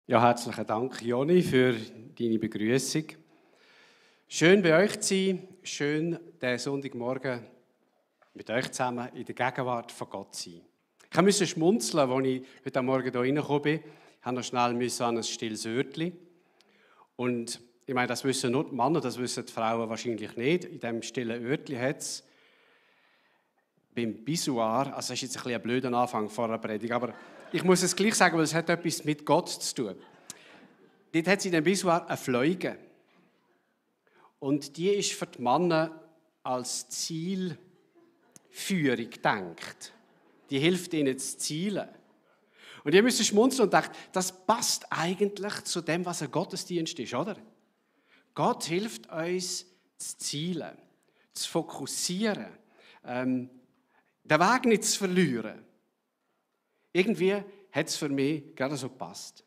Ja, herzlichen Dank, Joni, für deine Begrüßung. Schön bei euch zu sein, schön den Sonntagmorgen mit euch zusammen in der Gegenwart von Gott zu sein. Ich musste schmunzeln, als ich heute Morgen hier reingekommen bin. Ich musste noch schnell an ein stilles Örtchen. Und ich meine, das wissen nur die Männer, das wissen die Frauen wahrscheinlich nicht. In diesem stillen Örtchen hat es beim Pissoir, also das ist jetzt ein blöder Anfang vor der Predigt, aber ich muss es gleich sagen, weil es hat etwas mit Gott zu tun. Dort hat es in dem Pissoir eine Fliege. Und die ist für die Männer als Zielführung gedacht. Die hilft ihnen zu zielen. Und ihr müsst schmunzeln und denken, das passt eigentlich zu dem, was ein Gottesdienst ist, oder? Gott hilft uns zu zielen, zu fokussieren, den Weg nicht zu verlieren. Irgendwie hat es für mich gerade so gepasst.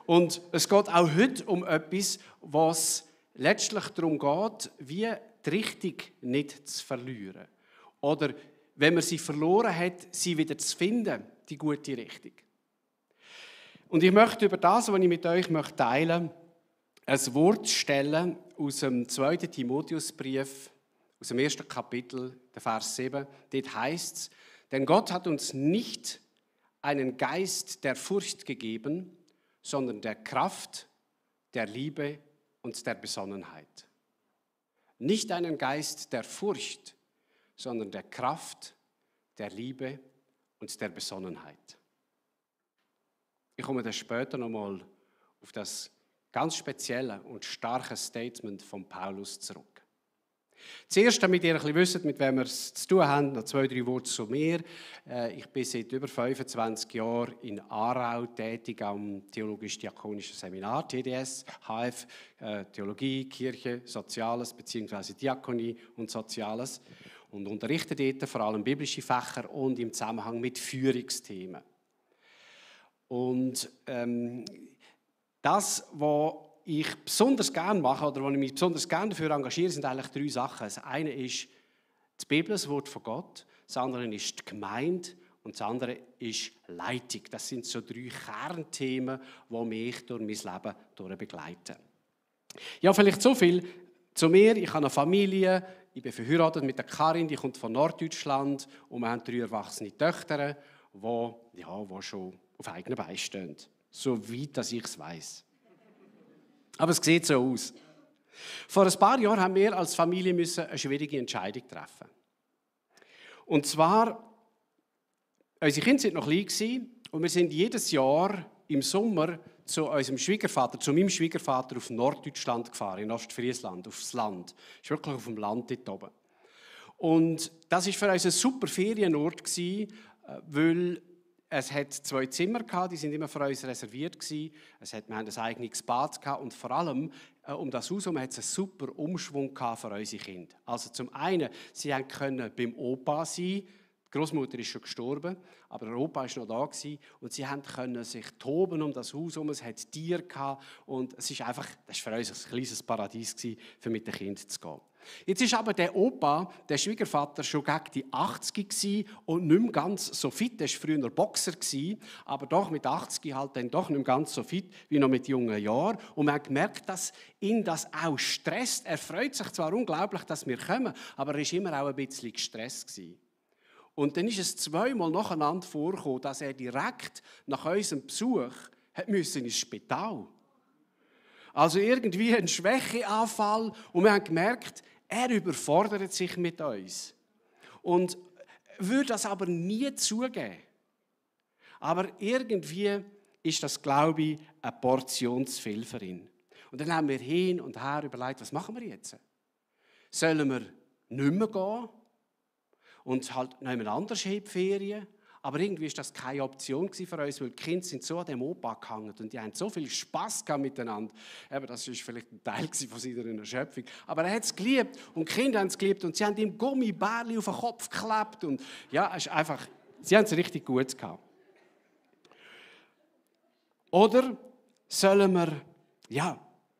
Und es geht auch heute um etwas, was letztlich darum geht, wie die Richtung nicht zu verlieren. Oder wenn man sie verloren hat, sie wieder zu finden, die gute Richtung. Und ich möchte über das, was ich mit euch teilen möchte, ein Wort stellen aus dem 2. Timotheusbrief, aus dem 1. Kapitel, der Vers 7. Dort heißt es, denn Gott hat uns nicht einen Geist der Furcht gegeben, sondern der Kraft, der Liebe und der Besonnenheit. Nicht einen Geist der Furcht, sondern der Kraft, der Liebe und der Besonnenheit. Ich komme dann später nochmal auf das ganz spezielle und starke Statement von Paulus zurück. Zuerst, damit ihr ein bisschen wisst, mit wem wir es zu tun haben, noch 2-3 Worte zu mir. Ich bin seit über 25 Jahren in Aarau tätig am Theologisch-Diakonischen Seminar, TDS, HF, Theologie, Kirche, Soziales bzw. Diakonie und Soziales und unterrichte dort vor allem biblische Fächer und im Zusammenhang mit Führungsthemen. Und das, was ich besonders gerne mache oder wo ich mich besonders gerne dafür engagiere, sind eigentlich 3 Sachen. Das eine ist die Bibel, das Wort von Gott. Das andere ist die Gemeinde und das andere ist Leitung. Das sind so 3 Kernthemen, die mich durch mein Leben begleiten. Ja, vielleicht so viel zu mir. Ich habe eine Familie, ich bin verheiratet mit der Karin, die kommt von Norddeutschland und wir haben 3 erwachsene Töchter, die schon auf eigenen Beinen stehen. So weit, dass ich es weiss. Aber es sieht so aus. Vor ein paar Jahren haben wir als Familie eine schwierige Entscheidung treffen. Und zwar, unsere Kinder waren noch klein und wir sind jedes Jahr im Sommer zu meinem Schwiegervater auf Norddeutschland gefahren, in Ostfriesland, aufs Land. Das ist wirklich auf dem Land dort oben. Und das war für uns ein super Ferienort, weil es hat 2 Zimmer gehabt, die sind immer für uns reserviert gewesen. Wir hatten ein eigenes Bad gehabt und vor allem um das Haus herum hat es einen super Umschwung gehabt für unsere Kinder. Also zum einen, sie können beim Opa sein. Die Großmutter ist schon gestorben, aber der Opa war noch da gewesen, und sie können sich toben um das Haus herum. Es hat Tiere gehabt und das war für uns ein kleines Paradies gewesen, für mit den Kindern zu gehen. Jetzt ist aber der Opa, der Schwiegervater, schon gegen die 80 gewesen und nicht mehr ganz so fit. Er war früher Boxer gewesen, aber doch mit 80 halt dann doch nicht mehr ganz so fit wie noch mit jungen Jahren. Und man hat gemerkt, dass ihn das auch stresst. Er freut sich zwar unglaublich, dass wir kommen, aber er war immer auch ein bisschen gestresst gewesen. Und dann ist es 2-mal nacheinander vorgekommen, dass er direkt nach unserem Besuch ins Spital musste. Also irgendwie ein Schwächeanfall und wir haben gemerkt, er überfordert sich mit uns. Und würde das aber nie zugeben. Aber irgendwie ist das, glaube ich, eine Portion zu viel für ihn. Und dann haben wir hin und her überlegt, was machen wir jetzt? Sollen wir nicht mehr gehen und halt noch jemand anders in die Ferien? Aber irgendwie war das keine Option für uns, weil die Kinder sind so an dem Opa gehangen und die haben so viel Spass miteinander. Aber das war vielleicht ein Teil von seiner Erschöpfung. Aber er hat es geliebt und die Kinder haben es geliebt und sie haben ihm Gummibärli auf den Kopf geklebt. Und ja, es ist einfach, sie haben es richtig gut gehabt. Oder sollen wir,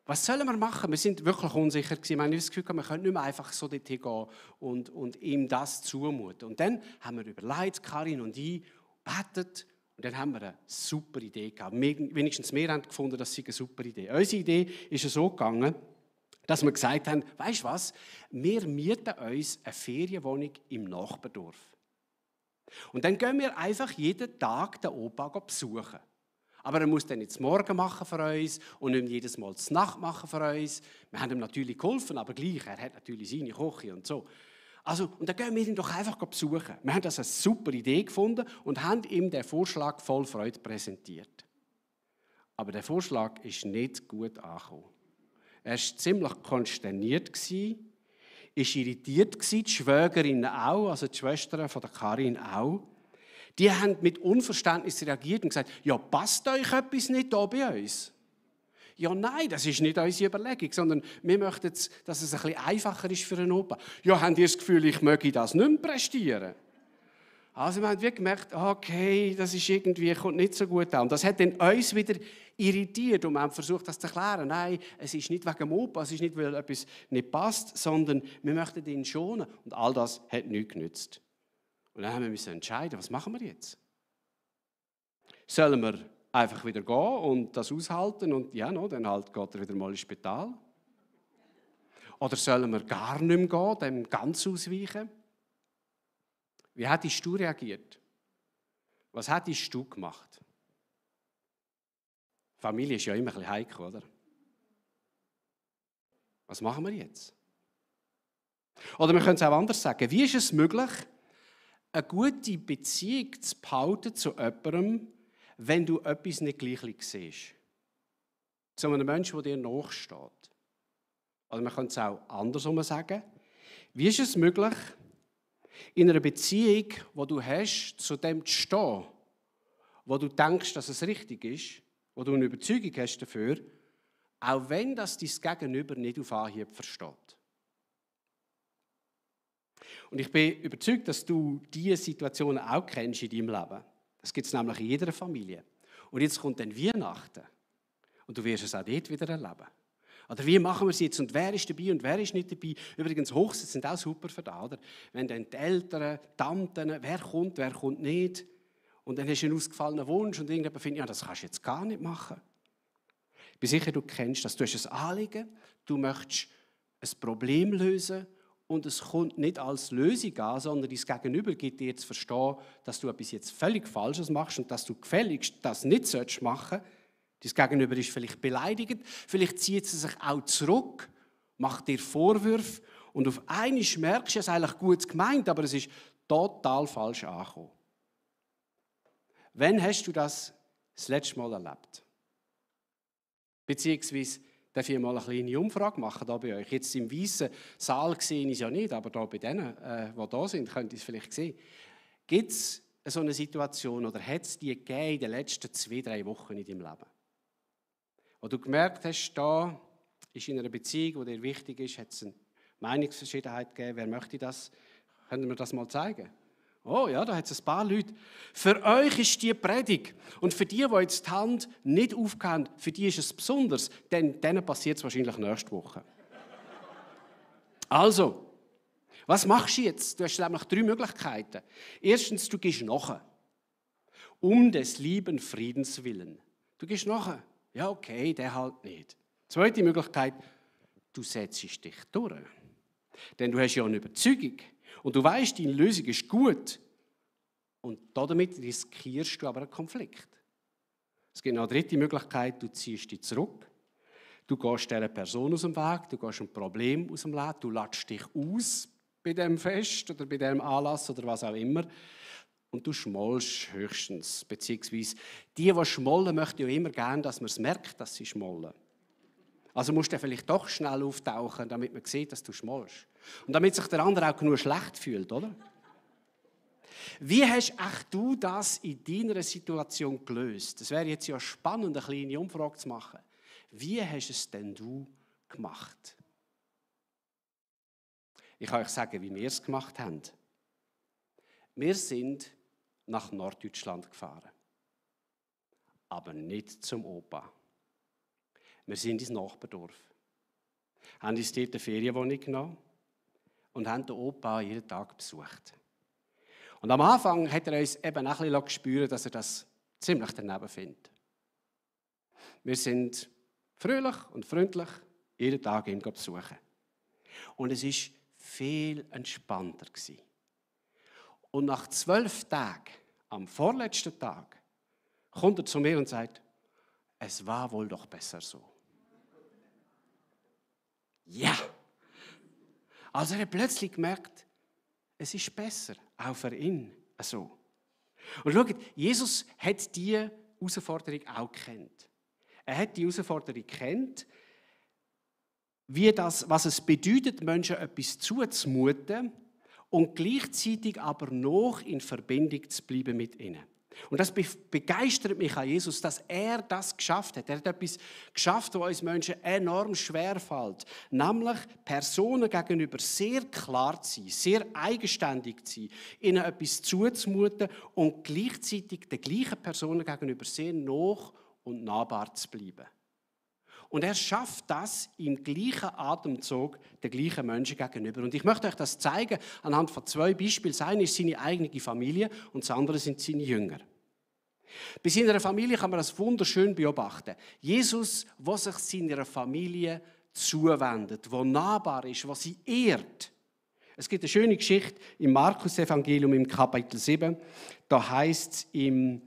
was sollen wir machen? Wir sind wirklich unsicher gewesen. Wir haben das Gefühl, wir können nicht mehr einfach so dorthin gehen und ihm das zumuten. Und dann haben wir überlegt, Karin und ich, betet Und dann haben wir eine super Idee gehabt. Wenigstens wir haben gefunden, das sei eine super Idee. Unsere Idee ist so gegangen, dass wir gesagt haben, weisst du was, wir mieten uns eine Ferienwohnung im Nachbardorf. Und dann gehen wir einfach jeden Tag den Opa besuchen. Aber er muss dann nicht morgen machen für uns und nicht jedes Mal die Nacht machen für uns. Wir haben ihm natürlich geholfen, aber gleich, er hat natürlich seine Küche und so. Also, und dann gehen wir ihn doch einfach besuchen. Wir haben das eine super Idee gefunden und haben ihm den Vorschlag voll Freude präsentiert. Aber der Vorschlag ist nicht gut angekommen. Er war ziemlich konsterniert, war irritiert, die Schwägerin auch, also die Schwestern von der Karin auch. Die haben mit Unverständnis reagiert und gesagt, ja, passt euch etwas nicht da bei uns? Ja, nein, das ist nicht unsere Überlegung, sondern wir möchten, dass es ein bisschen einfacher ist für einen Opa. Ja, habt ihr das Gefühl, ich möge das nicht mehr prestieren? Also wir haben wirklich gemerkt, okay, das ist irgendwie, kommt nicht so gut an. Und das hat dann uns wieder irritiert und wir haben versucht, das zu erklären. Nein, es ist nicht wegen dem Opa, es ist nicht, weil etwas nicht passt, sondern wir möchten ihn schonen. Und all das hat nichts genützt. Und dann haben wir entscheiden, was machen wir jetzt? Sollen wir einfach wieder gehen und das aushalten und ja, no, dann halt geht er wieder mal ins Spital? Oder sollen wir gar nicht mehr gehen, dem ganz ausweichen? Wie hättest du reagiert? Was hättest du gemacht? Familie ist ja immer ein bisschen heikel, oder? Was machen wir jetzt? Oder wir können es auch anders sagen. Wie ist es möglich, eine gute Beziehung zu behalten zu jemandem, wenn du etwas nicht gleich siehst? Zu einem Menschen, der dir nachsteht. Oder man kann es auch andersrum sagen. Wie ist es möglich, in einer Beziehung, die du hast, zu dem zu stehen, wo du denkst, dass es richtig ist, wo du eine Überzeugung hast dafür, auch wenn das dein Gegenüber nicht auf Anhieb versteht? Und ich bin überzeugt, dass du diese Situationen auch kennst in deinem Leben. Das gibt es nämlich in jeder Familie. Und jetzt kommt dann Weihnachten. Und du wirst es auch dort wieder erleben. Oder wie machen wir es jetzt? Und wer ist dabei und wer ist nicht dabei? Übrigens, Hochzeiten sind auch super für das, oder? Wenn dann die Eltern, Tanten, wer kommt nicht. Und dann hast du einen ausgefallenen Wunsch und irgendjemand findet, ja, das kannst du jetzt gar nicht machen. Ich bin sicher, du kennst das. Du hast ein Anliegen, du möchtest ein Problem lösen und es kommt nicht als Lösung an, sondern dein Gegenüber gibt dir zu verstehen, dass du etwas jetzt völlig Falsches machst und dass du gefälligst das nicht machen sollst. Dein Gegenüber ist vielleicht beleidigt, vielleicht zieht sie sich auch zurück, macht dir Vorwürfe und auf einmal merkst du, es ist eigentlich gut gemeint, aber es ist total falsch angekommen. Wann hast du das letzte Mal erlebt? Beziehungsweise darf ich mal eine kleine Umfrage machen hier bei euch. Jetzt im weißen Saal sehe ich es ja nicht, aber da bei denen, die da sind, könnt ihr es vielleicht sehen. Gibt es so eine Situation oder hat es die gegeben in den letzten 2-3 Wochen in deinem Leben? Wo du gemerkt hast, da ist in einer Beziehung, die dir wichtig ist, hat es eine Meinungsverschiedenheit gegeben. Wer möchte das? Können wir das mal zeigen? Oh ja, da hat es ein paar Leute. Für euch ist die Predigt. Und für die jetzt die Hand nicht aufgehängt, für die ist es besonders, denn denen passiert es wahrscheinlich nächste Woche. Also, was machst du jetzt? Du hast nämlich 3 Möglichkeiten. Erstens, du gehst nachher. Um des lieben Friedens willen. Du gehst nachher. Ja, okay, der halt nicht. Zweite Möglichkeit, du setzt dich durch. Denn du hast ja eine Überzeugung. Und du weißt, deine Lösung ist gut. Und damit riskierst du aber einen Konflikt. Es gibt noch eine dritte Möglichkeit, du ziehst dich zurück. Du gehst dieser Person aus dem Weg, du gehst ein Problem aus dem Leben, du lässt dich aus bei diesem Fest oder bei diesem Anlass oder was auch immer. Und du schmollst höchstens. Beziehungsweise die schmollen, möchten ja immer gerne, dass man es merkt, dass sie schmollen. Also musst du vielleicht doch schnell auftauchen, damit man sieht, dass du schmollst. Und damit sich der andere auch genug schlecht fühlt, oder? Wie hast du das in deiner Situation gelöst? Es wäre jetzt ja spannend, eine kleine Umfrage zu machen. Wie hast es denn du gemacht? Ich kann euch sagen, wie wir es gemacht haben. Wir sind nach Norddeutschland gefahren. Aber nicht zum Opa. Wir sind ins Nachbardorf. Haben uns dort eine Ferienwohnung genommen und haben den Opa jeden Tag besucht. Und am Anfang hat er uns eben auch ein bisschen spüren, dass er das ziemlich daneben finde. Wir sind fröhlich und freundlich jeden Tag ihn besuchen. Und es war viel entspannter. Und nach 12 Tagen, am vorletzten Tag, kommt er zu mir und sagt, es war wohl doch besser so. Ja! Also er hat plötzlich gemerkt, es ist besser, auch für ihn so. Und schaut, Jesus hat diese Herausforderung auch gekannt. Er hat die Herausforderung gekannt, was es bedeutet, Menschen etwas zuzumuten und gleichzeitig aber noch in Verbindung zu bleiben mit ihnen. Und das begeistert mich an Jesus, dass er das geschafft hat. Er hat etwas geschafft, was uns Menschen enorm schwer fällt. Nämlich Personen gegenüber sehr klar zu sein, sehr eigenständig zu sein, ihnen etwas zuzumuten und gleichzeitig den gleichen Personen gegenüber sehr nah und nahbar zu bleiben. Und er schafft das im gleichen Atemzug den gleichen Menschen gegenüber. Und ich möchte euch das zeigen anhand von 2 Beispielen. Das eine ist seine eigene Familie und das andere sind seine Jünger. Bei seiner Familie kann man das wunderschön beobachten. Jesus, der sich seiner Familie zuwendet, der nahbar ist, der sie ehrt. Es gibt eine schöne Geschichte im Markus-Evangelium im Kapitel 7. Da heißt es im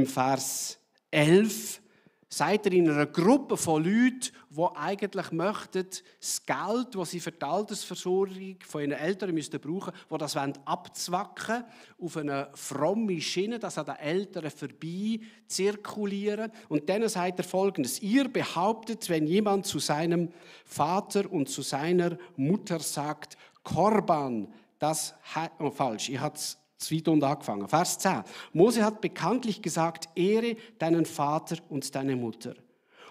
Vers 11, sagt er in einer Gruppe von Leuten, die eigentlich möchten, das Geld, das sie für die Altersversorgung von ihren Eltern brauchen müssen, die das abzwacken auf eine fromme Schiene, das an den Eltern vorbei zirkulieren. Und dann sagt er Folgendes: Ihr behauptet, wenn jemand zu seinem Vater und zu seiner Mutter sagt, Korban, das falsch, ich habe es zu weit unten angefangen. Vers 10. Mose hat bekanntlich gesagt, ehre deinen Vater und deine Mutter.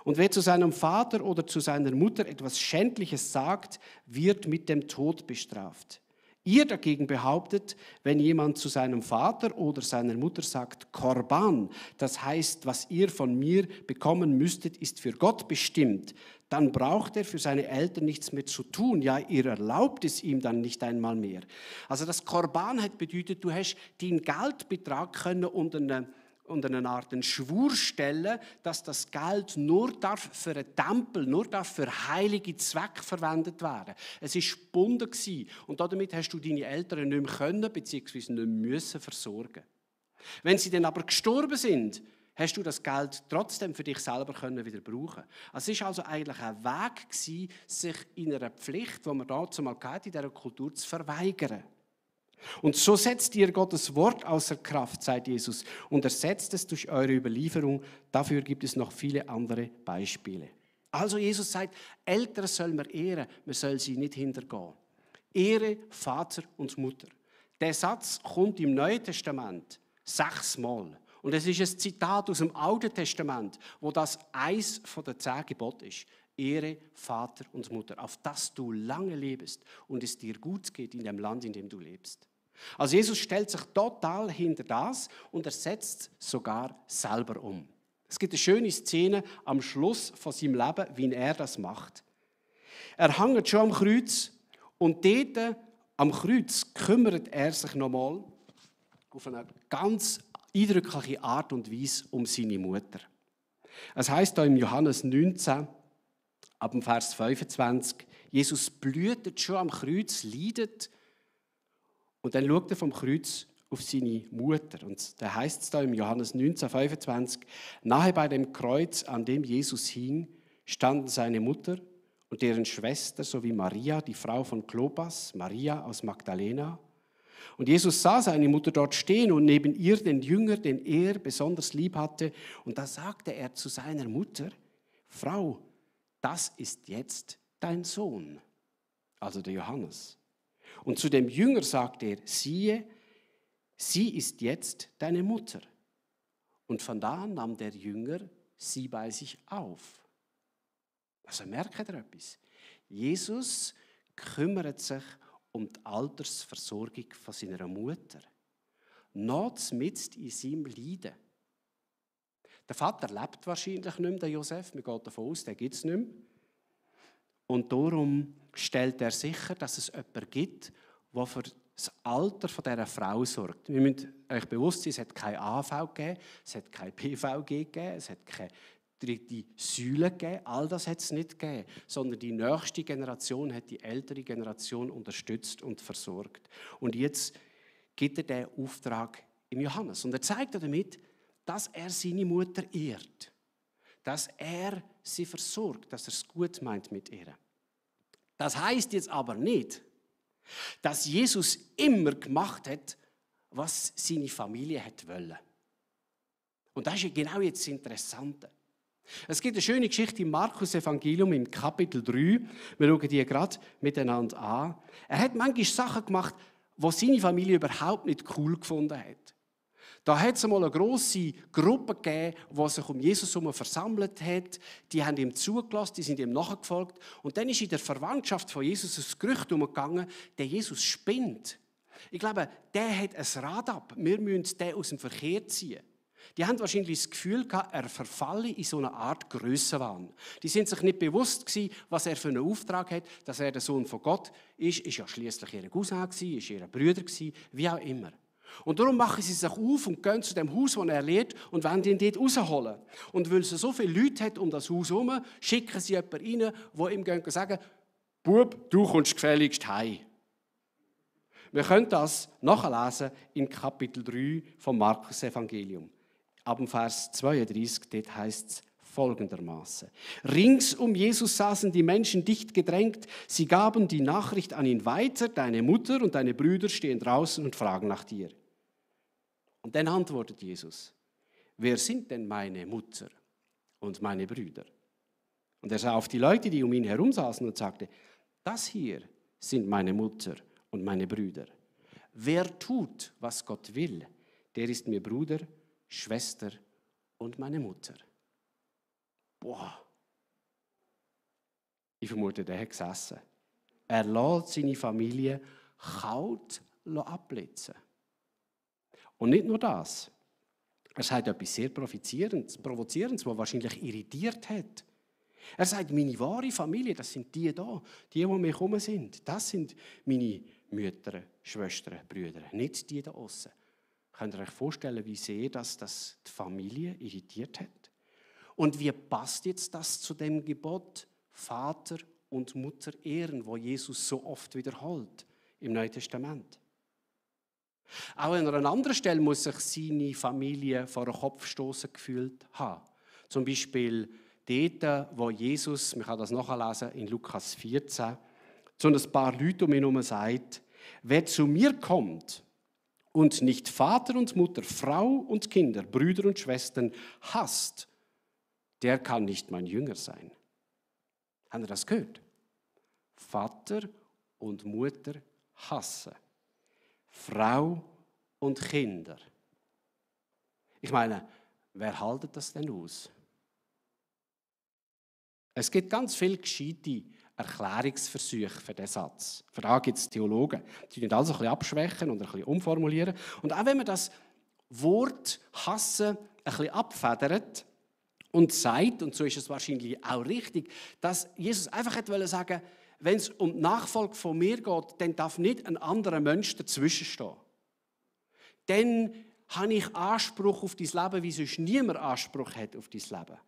Und wer zu seinem Vater oder zu seiner Mutter etwas Schändliches sagt, wird mit dem Tod bestraft. Ihr dagegen behauptet, wenn jemand zu seinem Vater oder seiner Mutter sagt, Korban, das heißt, was ihr von mir bekommen müsstet, ist für Gott bestimmt, dann braucht er für seine Eltern nichts mehr zu tun. Ja, ihr erlaubt es ihm dann nicht einmal mehr. Also das Korban hat bedeutet, du hast deinen Geldbetrag können unter eine Art Schwur stellen, dass das Geld nur darf für einen Tempel, nur darf für heilige Zwecke verwendet werden. Es war gebunden und damit hast du deine Eltern nicht mehr können bzw. nicht mehr müssen versorgen. Wenn sie dann aber gestorben sind, hast du das Geld trotzdem für dich selber wieder brauchen. Es war also eigentlich ein Weg, sich in einer Pflicht, die man dazu mal hatte, in dieser Kultur zu verweigern. Und so setzt ihr Gottes Wort außer Kraft, sagt Jesus, und ersetzt es durch eure Überlieferung. Dafür gibt es noch viele andere Beispiele. Also Jesus sagt, Eltern soll man ehren, man soll sie nicht hintergehen. Ehre Vater und Mutter. Der Satz kommt im Neuen Testament 6 Mal. Und es ist ein Zitat aus dem Alten Testament, wo das eins von den 10 Geboten ist. Ehre Vater und Mutter, auf dass du lange lebst und es dir gut geht in dem Land, in dem du lebst. Also Jesus stellt sich total hinter das und er setzt sogar selber um. Es gibt eine schöne Szene am Schluss von seinem Leben, wie er das macht. Er hängt schon am Kreuz und dort am Kreuz kümmert er sich nochmal auf eine ganz eindrückliche Art und Weise um seine Mutter. Es heißt da im Johannes 19, ab dem Vers 25, Jesus blühtet schon am Kreuz, leidet und dann schaut er vom Kreuz auf seine Mutter. Und da heißt es da im Johannes 19, 25, nahe bei dem Kreuz, an dem Jesus hing, standen seine Mutter und deren Schwester sowie Maria, die Frau von Klopas, Maria aus Magdalena. Und Jesus sah seine Mutter dort stehen und neben ihr den Jünger, den er besonders lieb hatte. Und da sagte er zu seiner Mutter, Frau, das ist jetzt dein Sohn, also der Johannes. Und zu dem Jünger sagte er, siehe, sie ist jetzt deine Mutter. Und von da an nahm der Jünger sie bei sich auf. Also merkt ihr etwas? Jesus kümmert sich um die Altersversorgung von seiner Mutter. Noch mitten in seinem Leiden. Der Vater lebt wahrscheinlich nicht mehr, der Josef. Man geht davon aus, den gibt es nicht mehr. Und darum stellt er sicher, dass es jemanden gibt, der für das Alter dieser Frau sorgt. Wir müssen euch bewusst sein, es hat kein AV gegeben, es hat kein PVG gegeben, es hat keine dritte Säule gegeben. All das hat es nicht gegeben, sondern die nächste Generation hat die ältere Generation unterstützt und versorgt. Und jetzt gibt er den Auftrag im Johannes. Und er zeigt damit, dass er seine Mutter ehrt, dass er sie versorgt, dass er es gut meint mit ihr. Das heißt jetzt aber nicht, dass Jesus immer gemacht hat, was seine Familie wollte. Und das ist genau jetzt das Interessante. Es gibt eine schöne Geschichte im Markus-Evangelium im Kapitel 3. Wir schauen die gerade miteinander an. Er hat manchmal Sachen gemacht, die seine Familie überhaupt nicht cool gefunden hat. Da hat es einmal eine grosse Gruppe gegeben, die sich um Jesus herum versammelt hat. Die haben ihm zugelassen, die sind ihm nachgefolgt. Und dann ist in der Verwandtschaft von Jesus ein Gerücht umgegangen, der Jesus spinnt. Ich glaube, der hat ein Rad ab. Wir müssen den aus dem Verkehr ziehen. Die haben wahrscheinlich das Gefühl gehabt, er verfalle in so eine Art Grössenwahn. Die sind sich nicht bewusst gewesen, was er für einen Auftrag hat, dass er der Sohn von Gott ist ja schließlich ihr Cousin gewesen, ist ihr Bruder gewesen, wie auch immer. Und darum machen sie sich auf und gehen zu dem Haus, wo er lebt, und wollen ihn dort rausholen. Und weil es so viele Leute hat um das Haus herum, schicken sie jemanden rein, der ihm sagen, Bub, du kommst gefälligst heim. Wir können das nachlesen in Kapitel 3 vom Markus-Evangelium. Ab dem Vers 32, dort heißt es folgendermaßen. Rings um Jesus saßen die Menschen dicht gedrängt. Sie gaben die Nachricht an ihn weiter. Deine Mutter und deine Brüder stehen draußen und fragen nach dir. Und dann antwortet Jesus, wer sind denn meine Mutter und meine Brüder? Und er sah auf die Leute, die um ihn herum saßen und sagte, das hier sind meine Mutter und meine Brüder. Wer tut, was Gott will, der ist mir Bruder, Schwester und meine Mutter. Boah. Ich vermute, der hat gesessen. Er lässt seine Familie kalt abblitzen. Und nicht nur das. Er sagt etwas sehr Provozierendes, was wahrscheinlich irritiert hat. Er sagt, meine wahre Familie, das sind die da, die um mich herum sind. Das sind meine Mütter, Schwestern, Brüder, nicht die da außen. Könnt ihr euch vorstellen, wie sehr das die Familie irritiert hat? Und wie passt jetzt das zu dem Gebot Vater und Mutter ehren, wo Jesus so oft wiederholt im Neuen Testament? Auch an einer anderen Stelle muss sich seine Familie vor den Kopf gestoßen gefühlt haben. Zum Beispiel dort, wo Jesus, man kann das nachlesen in Lukas 14, zu ein paar Leuten um ihn herum sagt, wer zu mir kommt und nicht Vater und Mutter, Frau und Kinder, Brüder und Schwestern hasst, der kann nicht mein Jünger sein. Habt ihr das gehört? Vater und Mutter hassen. Frau und Kinder. Ich meine, wer haltet das denn aus? Es gibt ganz viele gescheite Erklärungsversuche für diesen Satz. Für da gibt es Theologen, die ihn also ein bisschen abschwächen und ein bisschen umformulieren. Und auch wenn man das Wort hassen ein bisschen abfedert und sagt, und so ist es wahrscheinlich auch richtig, dass Jesus einfach wollte sagen, wenn es um die Nachfolge von mir geht, dann darf nicht ein anderer Mensch dazwischenstehen. Dann habe ich Anspruch auf dein Leben, wie sonst niemand Anspruch hat auf dein Leben.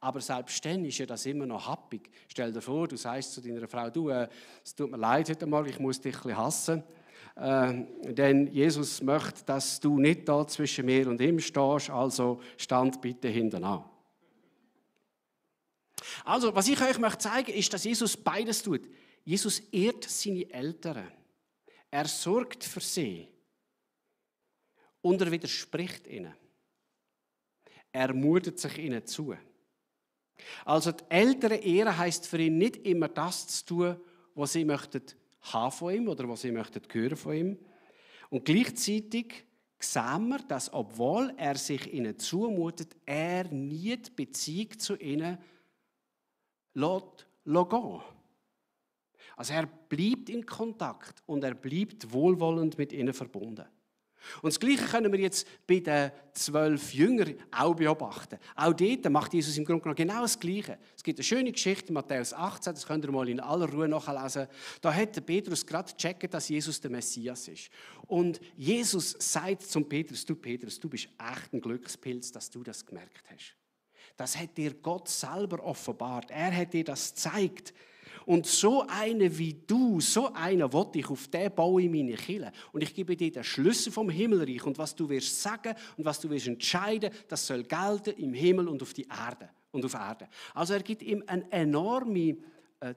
Aber selbst dann ist ja das immer noch happig. Stell dir vor, du sagst zu deiner Frau, du, es tut mir leid heute Morgen, ich muss dich ein bisschen hassen. Denn Jesus möchte, dass du nicht da zwischen mir und ihm stehst, also stand bitte hinten an. Also, was ich euch zeigen möchte, ist, dass Jesus beides tut. Jesus ehrt seine Eltern. Er sorgt für sie. Und er widerspricht ihnen. Er mutet sich ihnen zu. Also die Eltern ehren heisst für ihn nicht immer das zu tun, was sie möchten haben von ihm oder was sie möchten hören von ihm. Und gleichzeitig sehen wir, dass obwohl er sich ihnen zumutet, er nie die Beziehung zu ihnen lässt gehen. Also er bleibt in Kontakt und er bleibt wohlwollend mit ihnen verbunden. Und das Gleiche können wir jetzt bei den 12 Jüngern auch beobachten. Auch dort macht Jesus im Grunde genommen genau das Gleiche. Es gibt eine schöne Geschichte in Matthäus 18, das könnt ihr mal in aller Ruhe nachlesen. Da hat der Petrus gerade gecheckt, dass Jesus der Messias ist. Und Jesus sagt zum Petrus, du bist echt ein Glückspilz, dass du das gemerkt hast. Das hat dir Gott selber offenbart. Er hat dir das gezeigt. Und so einer wie du, so einer will ich, auf den baue ich meine Kirche. Und ich gebe dir den Schlüssel vom Himmelreich. Und was du wirst sagen und was du wirst entscheiden, das soll gelten im Himmel und auf die Erde. Also er gibt ihm einen enormen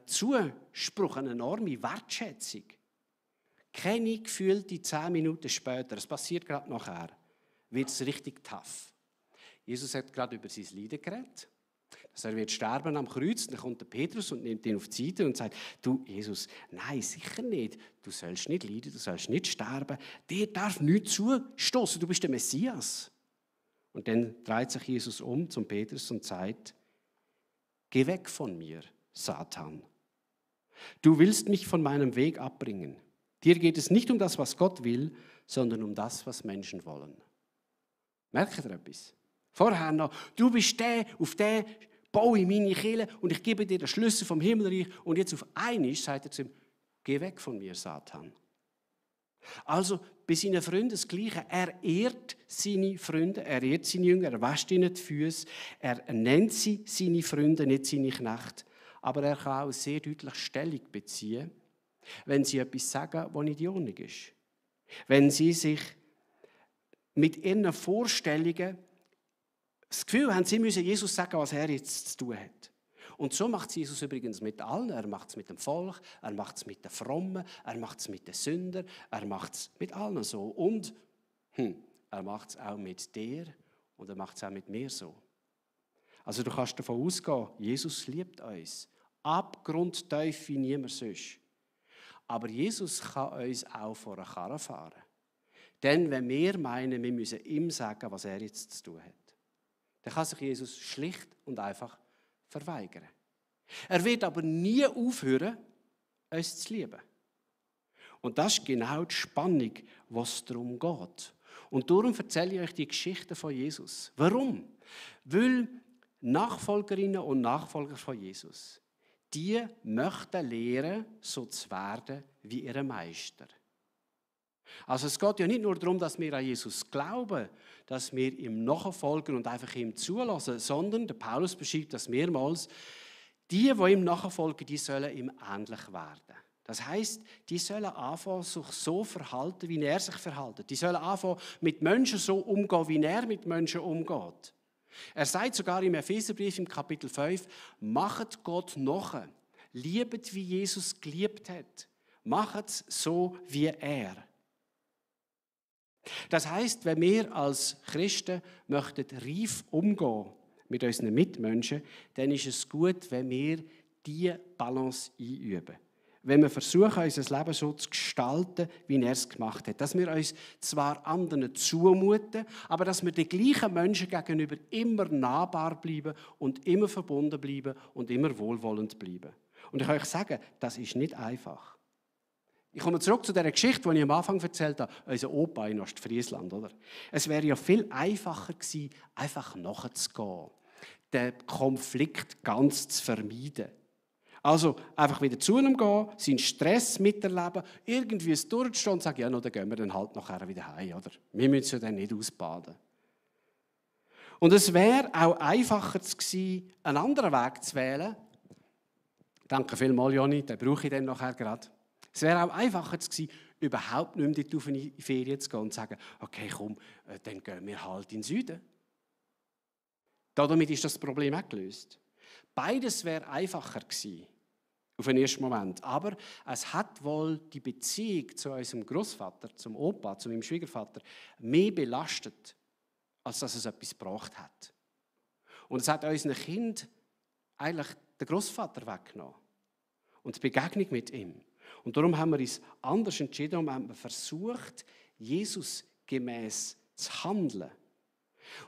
Zuspruch, eine enorme Wertschätzung. Keine gefühlte 10 Minuten später, es passiert gerade nachher, wird es richtig tough. Jesus hat gerade über sein Leiden geredet. Also er wird sterben am Kreuz, dann kommt der Petrus und nimmt ihn auf die Seite und sagt, du Jesus, nein, sicher nicht, du sollst nicht leiden, du sollst nicht sterben, dir darf nichts zustoßen, du bist der Messias. Und dann dreht sich Jesus um zum Petrus und sagt, geh weg von mir, Satan. Du willst mich von meinem Weg abbringen. Dir geht es nicht um das, was Gott will, sondern um das, was Menschen wollen. Merkt ihr etwas? Vorher noch, du bist der, auf den baue ich meine Kirche und ich gebe dir den Schlüssel vom Himmelreich. Und jetzt auf einmal sagt er zu ihm, geh weg von mir, Satan. Also bei seinen Freunden das Gleiche. Er ehrt seine Freunde, er ehrt seine Jünger, er wäscht ihnen die Füße, er nennt sie seine Freunde, nicht seine Knechte. Aber er kann auch sehr deutlich Stellung beziehen, wenn sie etwas sagen, was nicht in Ordnung ist. Wenn sie sich mit ihren Vorstellungen das Gefühl haben, sie müssen Jesus sagen, was er jetzt zu tun hat. Und so macht es Jesus übrigens mit allen. Er macht es mit dem Volk, er macht es mit den Frommen, er macht es mit den Sündern, er macht es mit allen so. Und er macht es auch mit dir und er macht es auch mit mir so. Also du kannst davon ausgehen, Jesus liebt uns. Abgrundtief wie niemand sonst. Aber Jesus kann uns auch vor eine Karre fahren. Denn wenn wir meinen, wir müssen ihm sagen, was er jetzt zu tun hat, dann kann sich Jesus schlicht und einfach verweigern. Er wird aber nie aufhören, uns zu lieben. Und das ist genau die Spannung, was darum geht. Und darum erzähle ich euch die Geschichte von Jesus. Warum? Weil Nachfolgerinnen und Nachfolger von Jesus, die möchten lernen, so zu werden wie ihr Meister. Also es geht ja nicht nur darum, dass wir an Jesus glauben, dass wir ihm nachfolgen und einfach ihm zulassen, sondern der Paulus beschreibt das mehrmals, die ihm nachfolgen, die sollen ihm ähnlich werden. Das heisst, die sollen anfangen, sich so verhalten, wie er sich verhält. Die sollen anfangen, mit Menschen so umgehen, wie er mit Menschen umgeht. Er sagt sogar im Epheserbrief im Kapitel 5, macht Gott nach, liebet, wie Jesus geliebt hat. Macht es so, wie er. Das heisst, wenn wir als Christen möchten reif umgehen mit unseren Mitmenschen, dann ist es gut, wenn wir diese Balance einüben. Wenn wir versuchen, unser Leben so zu gestalten, wie er es gemacht hat. Dass wir uns zwar anderen zumuten, aber dass wir den gleichen Menschen gegenüber immer nahbar bleiben und immer verbunden bleiben und immer wohlwollend bleiben. Und ich kann euch sagen, das ist nicht einfach. Ich komme zurück zu der Geschichte, die ich am Anfang erzählt habe. Unser Opa in Ostfriesland, oder? Es wäre ja viel einfacher gewesen, einfach nachzugehen. Den Konflikt ganz zu vermeiden. Also einfach wieder zu ihm gehen, seinen Stress miterleben, irgendwie es durchstehen und sagen, ja, no, dann gehen wir dann halt nachher wieder heim, oder? Wir müssen ja dann nicht ausbaden. Und es wäre auch einfacher gewesen, einen anderen Weg zu wählen. Danke vielmals, Joni, den brauche ich dann nachher gerade. Es wäre auch einfacher gewesen, überhaupt nicht mehr dort in die Ferien zu gehen und zu sagen, okay, komm, dann gehen wir halt in den Süden. Damit ist das Problem auch gelöst. Beides wäre einfacher gewesen, auf den ersten Moment. Aber es hat wohl die Beziehung zu unserem Großvater, zum Opa, zu meinem Schwiegervater, mehr belastet, als dass es etwas gebracht hat. Und es hat unseren Kind eigentlich den Großvater weggenommen. Und die Begegnung mit ihm. Und darum haben wir uns anders entschieden und haben versucht, Jesus gemäß zu handeln.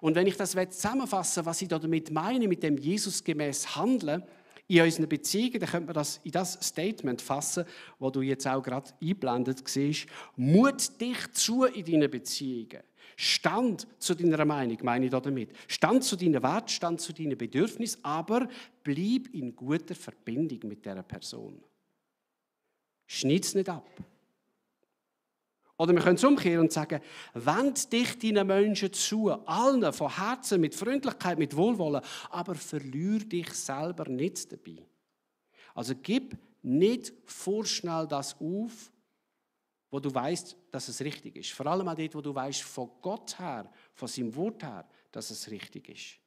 Und wenn ich das zusammenfassen will, was ich damit meine, mit dem Jesus gemäß handeln, In unseren Beziehungen, dann könnte man das in das Statement fassen, das du jetzt auch gerade eingeblendet siehst. Mut dich zu in deinen Beziehungen. Stand zu deiner Meinung, meine ich damit. Stand zu deinen Werten, stand zu deinen Bedürfnissen, aber bleib in guter Verbindung mit dieser Person. Schneid es nicht ab. Oder wir können es umkehren und sagen, wend dich deinen Menschen zu, allen, von Herzen, mit Freundlichkeit, mit Wohlwollen, aber verlier dich selber nicht dabei. Also gib nicht vorschnell das auf, wo du weißt, dass es richtig ist. Vor allem auch dort, wo du weißt, von Gott her, von seinem Wort her, dass es richtig ist.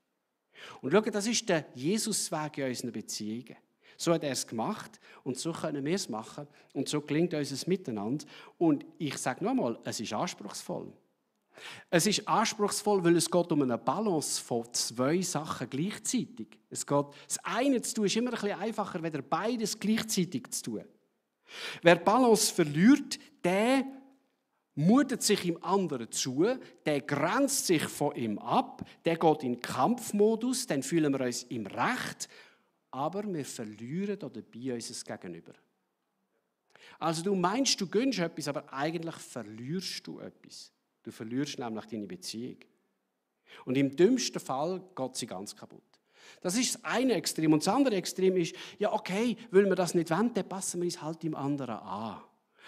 Und schau, das ist der Jesusweg in unseren Beziehungen. So hat er es gemacht und so können wir es machen und so gelingt unser Miteinander. Und ich sage nochmal, es ist anspruchsvoll. Es ist anspruchsvoll, weil es geht um eine Balance von zwei Sachen gleichzeitig. Das eine zu tun ist immer ein bisschen einfacher, als beides gleichzeitig zu tun. Wer die Balance verliert, der mutet sich im anderen zu, der grenzt sich von ihm ab, der geht in den Kampfmodus, dann fühlen wir uns im Recht, aber wir verlieren dabei unser Gegenüber. Also du meinst, du gönnst etwas, aber eigentlich verlierst du etwas. Du verlierst nämlich deine Beziehung. Und im dümmsten Fall geht sie ganz kaputt. Das ist das eine Extrem. Und das andere Extrem ist, ja okay, weil wir das nicht wollen, dann passen wir uns halt dem anderen an.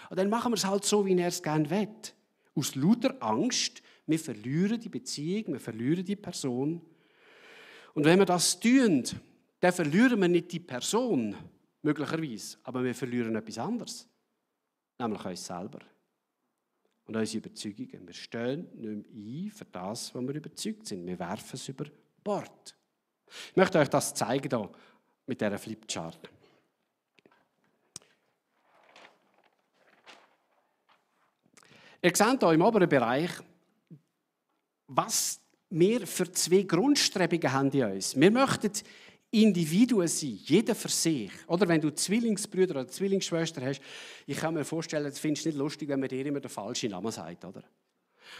Und dann machen wir es halt so, wie er es gerne will. Aus lauter Angst, wir verlieren die Beziehung, wir verlieren die Person. Und wenn wir das tun, dann verlieren wir nicht die Person, möglicherweise, aber wir verlieren etwas anderes, nämlich uns selber und unsere Überzeugungen. Wir stehen nicht mehr ein für das, was wir überzeugt sind. Wir werfen es über Bord. Ich möchte euch das zeigen hier mit dieser Flipchart. Ihr seht hier im oberen Bereich, was wir für zwei Grundstrebungen haben in uns. Wir möchten Individuen sein, jeder für sich. Oder wenn du Zwillingsbrüder oder Zwillingsschwestern hast, ich kann mir vorstellen, das findest du nicht lustig, wenn man dir immer den falschen Namen sagt, oder?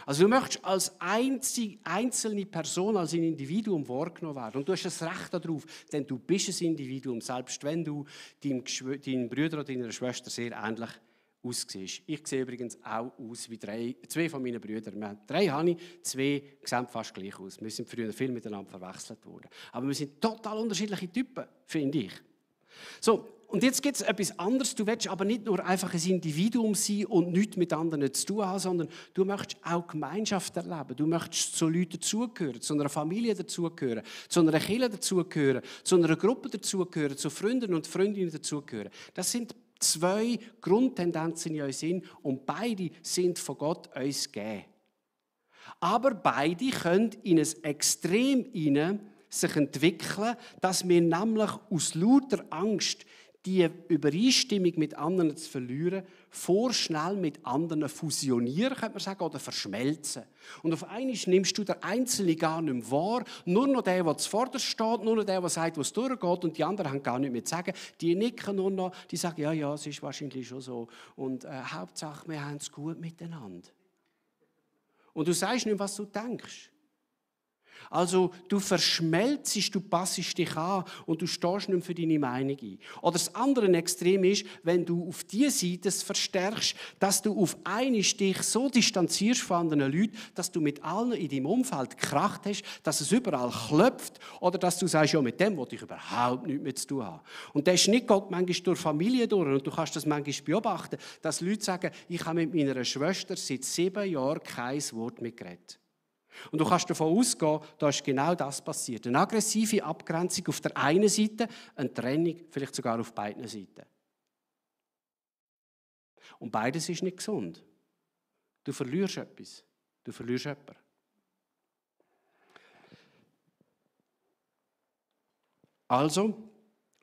Also du möchtest als einzelne Person, als ein Individuum wahrgenommen werden. Und du hast das Recht darauf, denn du bist ein Individuum, selbst wenn du deinem Bruder oder deiner Schwester sehr ähnlich aussiehst. Ich sehe übrigens auch aus wie zwei von meinen Brüdern. Drei habe ich, zwei sehen fast gleich aus. Wir sind früher viel miteinander verwechselt worden. Aber wir sind total unterschiedliche Typen, finde ich. So, und jetzt gibt es etwas anderes. Du willst aber nicht nur einfach ein Individuum sein und nichts mit anderen zu tun haben, sondern du möchtest auch Gemeinschaft erleben. Du möchtest zu Leuten dazugehören, zu einer Familie dazugehören, zu einer Kirche dazugehören, zu einer Gruppe dazugehören, zu Freunden und Freundinnen dazugehören. Das sind zwei Grundtendenzen in uns sind und beide sind von Gott uns gegeben. Aber beide können in ein Extrem sich entwickeln, dass wir nämlich aus lauter Angst, die Übereinstimmung mit anderen zu verlieren, vorschnell mit anderen fusionieren, könnte man sagen, oder verschmelzen. Und auf einmal nimmst du den Einzelnen gar nicht mehr wahr, nur noch der, der zuvorderst steht, nur noch der, der sagt, was durchgeht, und die anderen haben gar nichts mehr zu sagen. Die nicken nur noch, die sagen, ja, ja, es ist wahrscheinlich schon so. Und Hauptsache, wir haben es gut miteinander. Und du sagst nicht, was du denkst. Also du verschmelzst, du passest dich an und du stehst nicht mehr für deine Meinung ein. Oder das andere Extrem ist, wenn du auf diese Seite es verstärkst, dass du auf einmal dich so distanzierst von anderen Leuten, dass du mit allen in deinem Umfeld gekracht hast, dass es überall klopft oder dass du sagst, ja, mit dem will ich überhaupt nichts mehr zu tun haben. Und das Schnitt geht manchmal durch Familie durch und du kannst das manchmal beobachten, dass Leute sagen, ich habe mit meiner Schwester seit 7 Jahren kein Wort mehr geredet. Und du kannst davon ausgehen, da ist genau das passiert. Eine aggressive Abgrenzung auf der einen Seite, eine Trennung vielleicht sogar auf beiden Seiten. Und beides ist nicht gesund. Du verlierst etwas. Du verlierst jemanden. Also,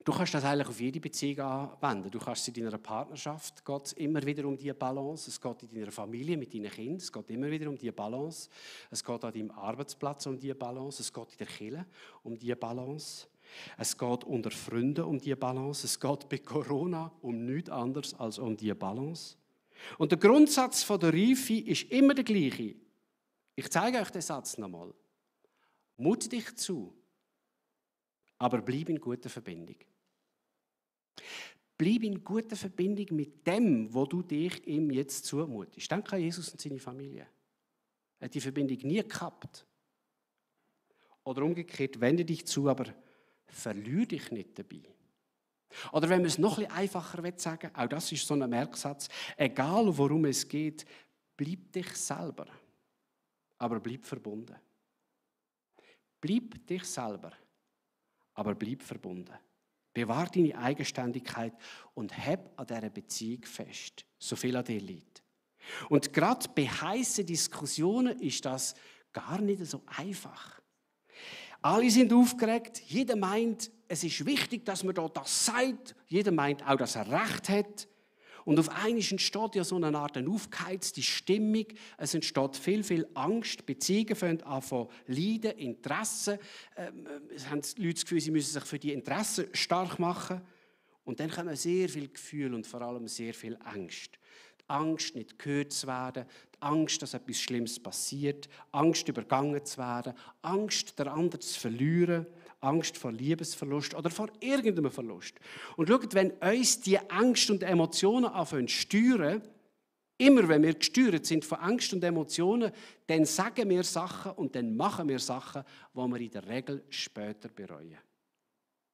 du kannst das eigentlich auf jede Beziehung anwenden. Du kannst es in deiner Partnerschaft, geht es immer wieder um diese Balance. Es geht in deiner Familie mit deinen Kindern, es geht immer wieder um diese Balance. Es geht an deinem Arbeitsplatz um diese Balance. Es geht in der Kirche um diese Balance. Es geht unter Freunden um diese Balance. Es geht bei Corona um nichts anderes als um diese Balance. Und der Grundsatz der Reife ist immer der gleiche. Ich zeige euch den Satz nochmal. Mut dich zu, aber bleib in guter Verbindung. Bleib in guter Verbindung mit dem, wo du dich ihm jetzt zumutest. Denk an Jesus und seine Familie. Er hat die Verbindung nie gehabt. Oder umgekehrt, wende dich zu, aber verliere dich nicht dabei. Oder wenn man es noch ein bisschen einfacher sagen will, auch das ist so ein Merksatz, egal worum es geht, bleib dich selber, aber bleib verbunden. Bleib dich selber, aber bleib verbunden. Bewahr deine Eigenständigkeit und heb an dieser Beziehung fest, so viel an dir liegt. Und gerade bei heissen Diskussionen ist das gar nicht so einfach. Alle sind aufgeregt, jeder meint, es ist wichtig, dass man das sagt, jeder meint auch, dass er Recht hat. Und auf einmal entsteht ja so eine Art aufgeheizte Stimmung, es entsteht viel Angst, Beziehungen fangen an zu leiden, Interessen, es haben die Leute das Gefühl, sie müssen sich für die Interessen stark machen. Und dann kommen sehr viel Gefühl und vor allem sehr viel Angst. Die Angst, nicht gehört zu werden, die Angst, dass etwas Schlimmes passiert, Angst, übergangen zu werden, Angst, den anderen zu verlieren, Angst vor Liebesverlust oder vor irgendeinem Verlust. Und schaut, wenn uns die Angst und Emotionen anfangen zu steuern, immer wenn wir gesteuert sind von Angst und Emotionen, dann sagen wir Sachen und dann machen wir Sachen, die wir in der Regel später bereuen.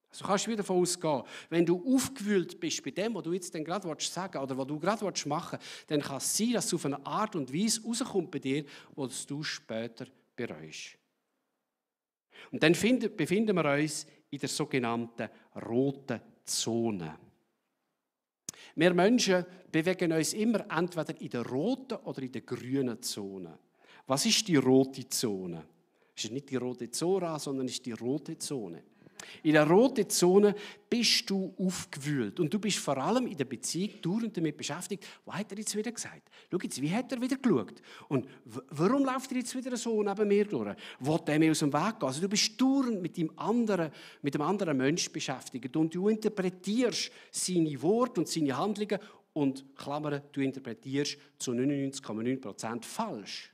Also kannst du wieder davon ausgehen, wenn du aufgewühlt bist bei dem, was du jetzt gerade sagen oder was du gerade machen willst, dann kann es sein, dass es auf eine Art und Weise rauskommt bei dir, wo du später bereust. Und dann befinden wir uns in der sogenannten roten Zone. Wir Menschen bewegen uns immer entweder in der roten oder in der grünen Zone. Was ist die rote Zone? Es ist nicht die rote Zora, sondern es ist die rote Zone. In der roten Zone bist du aufgewühlt und du bist vor allem in der Beziehung dauernd damit beschäftigt. Was hat er jetzt wieder gesagt? Schau jetzt, wie hat er wieder geschaut? Und warum läuft er jetzt wieder so neben mir durch? Will er mir aus dem Weg gehen? Also du bist dauernd mit dem anderen Menschen beschäftigt und du interpretierst seine Worte und seine Handlungen und, Klammern, du interpretierst zu 99,9% falsch.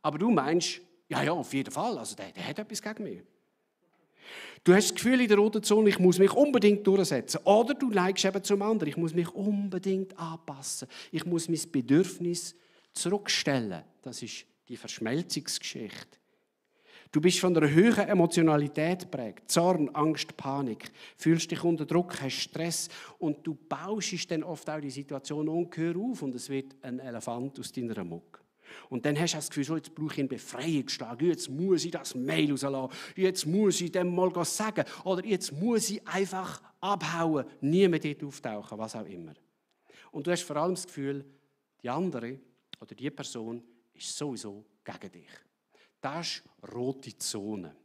Aber du meinst, ja, auf jeden Fall, also der hat etwas gegen mich. Du hast das Gefühl in der roten Zone, ich muss mich unbedingt durchsetzen. Oder du neigst eben zum anderen, ich muss mich unbedingt anpassen. Ich muss mein Bedürfnis zurückstellen. Das ist die Verschmelzungsgeschichte. Du bist von einer hohen Emotionalität geprägt. Zorn, Angst, Panik. Fühlst dich unter Druck, hast Stress und du bauschst dann oft auch die Situation ungeheuer auf und es wird ein Elefant aus deiner Mucke. Und dann hast du das Gefühl, so, jetzt brauche ich einen Befreiungsschlag, jetzt muss ich das Mail rauslassen, jetzt muss ich dem mal sagen oder jetzt muss ich einfach abhauen, nie mehr dort auftauchen, was auch immer. Und du hast vor allem das Gefühl, die andere oder die Person ist sowieso gegen dich. Das ist rote Zone.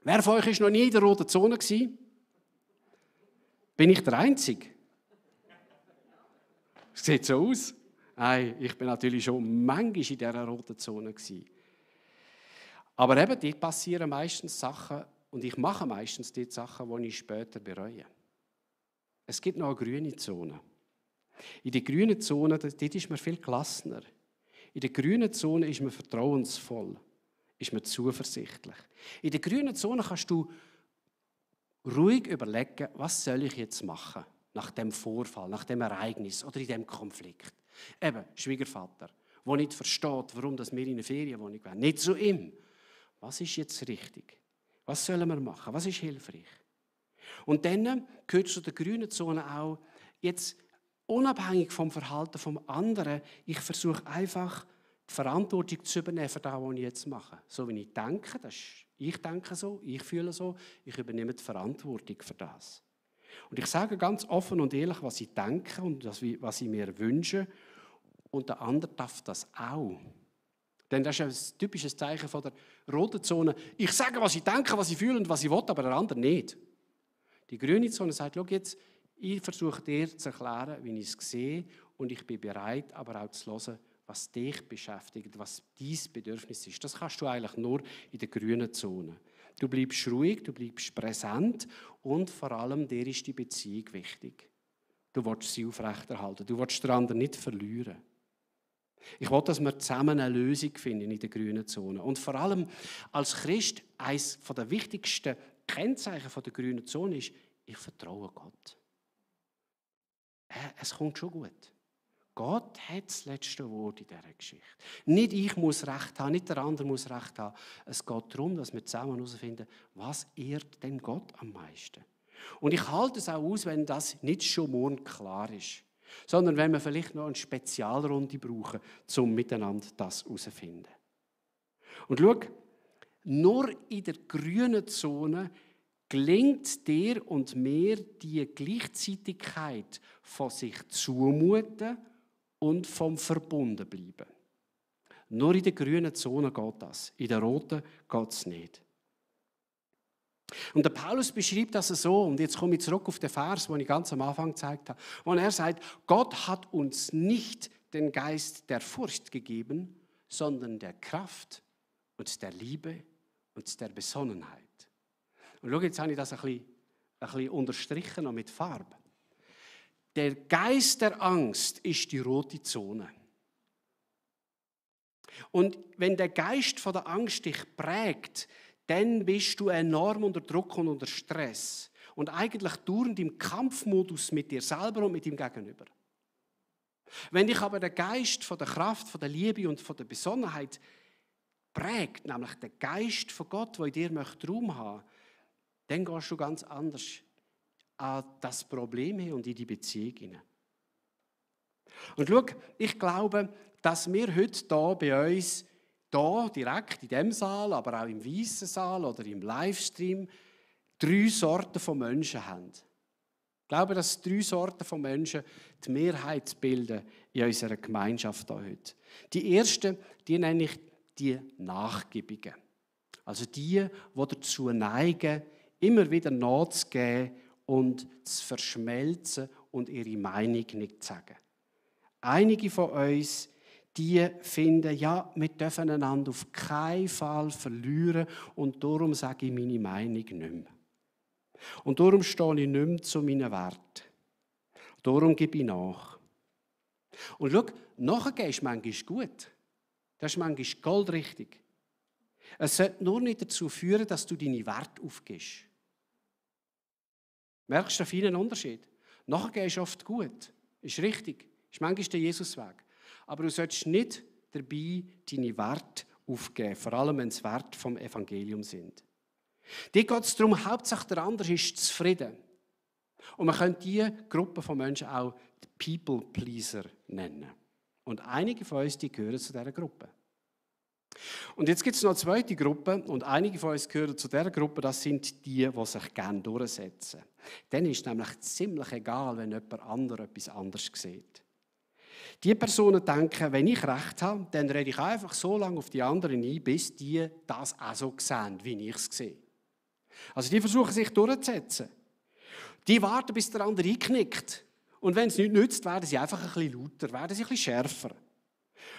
Wer von euch war noch nie in der roten Zone? Bin ich der Einzige? Sieht so aus. Nein, ich bin natürlich schon manchmal in dieser roten Zone gewesen. Aber eben, dort passieren meistens Sachen und ich mache meistens die Sachen, die ich später bereue. Es gibt noch eine grüne Zone. In der grünen Zone, dort ist man viel gelassener. In der grünen Zone ist man vertrauensvoll, ist man zuversichtlich. In der grünen Zone kannst du ruhig überlegen, was soll ich jetzt machen nach dem Vorfall, nach dem Ereignis oder in dem Konflikt. Eben, Schwiegervater, der nicht versteht, warum wir in eine Ferienwohnung wollen. Nicht zu ihm. Was ist jetzt richtig? Was sollen wir machen? Was ist hilfreich? Und dann gehört zu der grünen Zone auch, jetzt unabhängig vom Verhalten des anderen, ich versuche einfach, die Verantwortung zu übernehmen für das, was ich jetzt mache. So wie ich denke, ich denke so, ich fühle so, ich übernehme die Verantwortung für das. Und ich sage ganz offen und ehrlich, was ich denke und was ich mir wünsche. Und der andere darf das auch. Denn das ist ein typisches Zeichen von der roten Zone. Ich sage, was ich denke, was ich fühle und was ich will, aber der andere nicht. Die grüne Zone sagt, schau jetzt, ich versuche dir zu erklären, wie ich es sehe und ich bin bereit, aber auch zu hören, was dich beschäftigt, was dein Bedürfnis ist. Das kannst du eigentlich nur in der grünen Zone. Du bleibst ruhig, du bleibst präsent und vor allem dir ist die Beziehung wichtig. Du willst sie aufrechterhalten, du willst den anderen nicht verlieren. Ich will, dass wir zusammen eine Lösung finden in der grünen Zone. Und vor allem als Christ, eines der wichtigsten Kennzeichen der grünen Zone ist, ich vertraue Gott. Es kommt schon gut. Gott hat das letzte Wort in dieser Geschichte. Nicht ich muss Recht haben, nicht der andere muss Recht haben. Es geht darum, dass wir zusammen herausfinden, was ehrt denn Gott am meisten. Und ich halte es auch aus, wenn das nicht schon morgen klar ist, sondern wenn wir vielleicht noch eine Spezialrunde brauchen, um miteinander das herauszufinden. Und schau, nur in der grünen Zone gelingt dir und mir die Gleichzeitigkeit von sich zumuten und vom Verbundenbleiben. Nur in der grünen Zone geht das, in der roten geht es nicht. Und der Paulus beschreibt das so, und jetzt komme ich zurück auf den Vers, den ich ganz am Anfang gezeigt habe, wo er sagt, Gott hat uns nicht den Geist der Furcht gegeben, sondern der Kraft und der Liebe und der Besonnenheit. Und schau, jetzt habe ich das ein bisschen unterstrichen, noch mit Farbe. Der Geist der Angst ist die rote Zone. Und wenn der Geist von der Angst dich prägt, dann bist du enorm unter Druck und unter Stress. Und eigentlich dauernd im Kampfmodus mit dir selber und mit dem Gegenüber. Wenn dich aber der Geist von der Kraft, von der Liebe und von der Besonnenheit prägt, nämlich der Geist von Gott, der in dir Raum haben möchte, dann gehst du ganz anders an das Problem hin und in die Beziehung hinein. Und schau, ich glaube, dass wir heute hier bei uns, hier direkt in diesem Saal, aber auch im Weissen Saal oder im Livestream, 3 Sorten von Menschen haben. Ich glaube, dass 3 Sorten von Menschen die Mehrheit bilden in unserer Gemeinschaft hier heute. Die erste, die nenne ich die Nachgiebigen. Also die dazu neigen, immer wieder nachzugeben und zu verschmelzen und ihre Meinung nicht zu sagen. Einige von uns, die finden, ja, wir dürfen einander auf keinen Fall verlieren und darum sage ich meine Meinung nicht mehr. Und darum stehe ich nicht mehr zu meinen Werten. Darum gebe ich nach. Und schau, nachgeben ist manchmal gut. Das ist manchmal goldrichtig. Es sollte nur nicht dazu führen, dass du deine Werte aufgibst. Merkst du da viel einen Unterschied? Nachgeben ist oft gut, ist richtig, ist manchmal der Jesusweg. Aber du solltest nicht dabei deine Werte aufgeben, vor allem wenn es Werte vom Evangelium sind. Dir geht es darum, Hauptsache der andere ist zufrieden. Und man könnte diese Gruppe von Menschen auch die People-Pleaser nennen. Und einige von uns, die gehören zu dieser Gruppe. Und jetzt gibt es noch eine zweite Gruppe und einige von uns gehören zu dieser Gruppe, das sind die sich gerne durchsetzen. Denen ist nämlich ziemlich egal, wenn jemand anderes etwas anderes sieht. Die Personen denken, wenn ich Recht habe, dann rede ich einfach so lange auf die anderen ein, bis die das auch so sehen, wie ich es sehe. Also die versuchen sich durchzusetzen. Die warten, bis der andere einknickt. Und wenn es nichts nützt, werden sie einfach ein bisschen lauter, werden sie ein bisschen schärfer.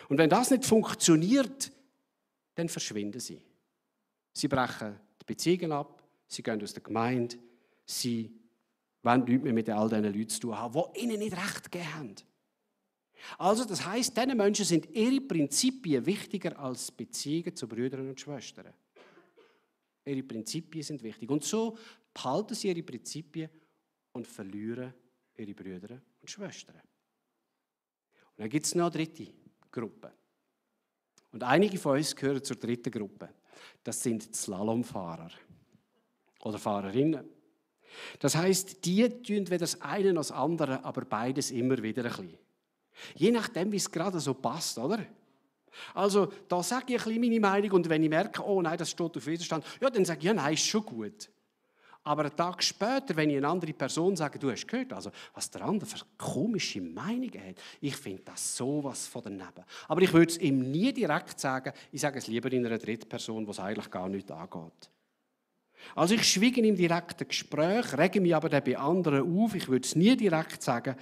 Und wenn das nicht funktioniert, dann verschwinden sie. Sie brechen die Beziehungen ab, sie gehen aus der Gemeinde, sie wollen nichts mehr mit all diesen Leuten zu tun haben, die ihnen nicht recht gegeben haben. Also das heisst, diese Menschen sind ihre Prinzipien wichtiger als Beziehungen zu Brüdern und Schwestern. Ihre Prinzipien sind wichtig. Und so behalten sie ihre Prinzipien und verlieren ihre Brüder und Schwestern. Und dann gibt es noch eine dritte Gruppe. Und einige von uns gehören zur dritten Gruppe. Das sind die Slalomfahrer oder Fahrerinnen. Das heisst, die tun weder das eine noch das andere, aber beides immer wieder ein bisschen. Je nachdem, wie es gerade so passt, oder? Also, da sage ich ein bisschen meine Meinung und wenn ich merke, oh nein, das steht auf Widerstand, ja, dann sage ich, ja, nein, ist schon gut. Aber einen Tag später, wenn ich eine andere Person sage, du hast gehört, also, was der andere für komische Meinungen hat, ich finde das sowas von daneben. Aber ich würde es ihm nie direkt sagen, ich sage es lieber in einer dritten Person, die es eigentlich gar nicht angeht. Also ich schweige im direkten Gespräch, rege mich aber dann bei anderen auf, ich würde es nie direkt sagen.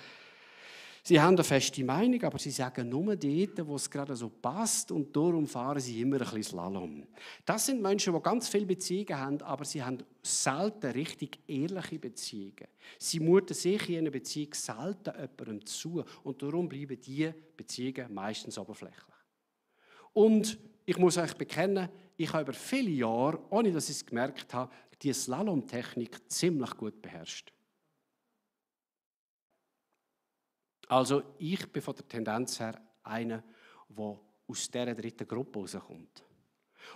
Sie haben eine feste Meinung, aber sie sagen nur dort, wo es gerade so passt und darum fahren sie immer ein bisschen Slalom. Das sind Menschen, die ganz viele Beziehungen haben, aber sie haben selten richtig ehrliche Beziehungen. Sie muten sich in einer Beziehung selten jemandem zu und darum bleiben diese Beziehungen meistens oberflächlich. Und ich muss euch bekennen, ich habe über viele Jahre, ohne dass ich es gemerkt habe, die Slalomtechnik ziemlich gut beherrscht. Also ich bin von der Tendenz her einer, der aus dieser dritten Gruppe rauskommt.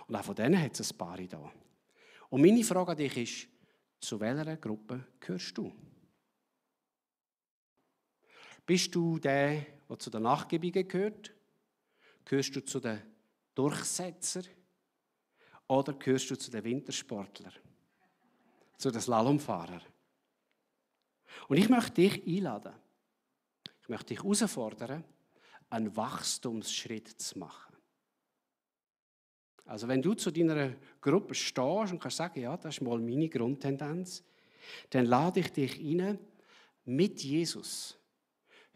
Und auch von denen hat es ein paar da. Und meine Frage an dich ist, zu welcher Gruppe gehörst du? Bist du der zu den Nachgiebigen gehört? Gehörst du zu den Durchsetzern? Oder gehörst du zu den Wintersportlern? Zu den Slalomfahrern? Und ich möchte dich einladen. Ich möchte dich herausfordern, einen Wachstumsschritt zu machen. Also wenn du zu deiner Gruppe stehst und kannst sagen, ja, das ist mal meine Grundtendenz, dann lade ich dich ein, mit Jesus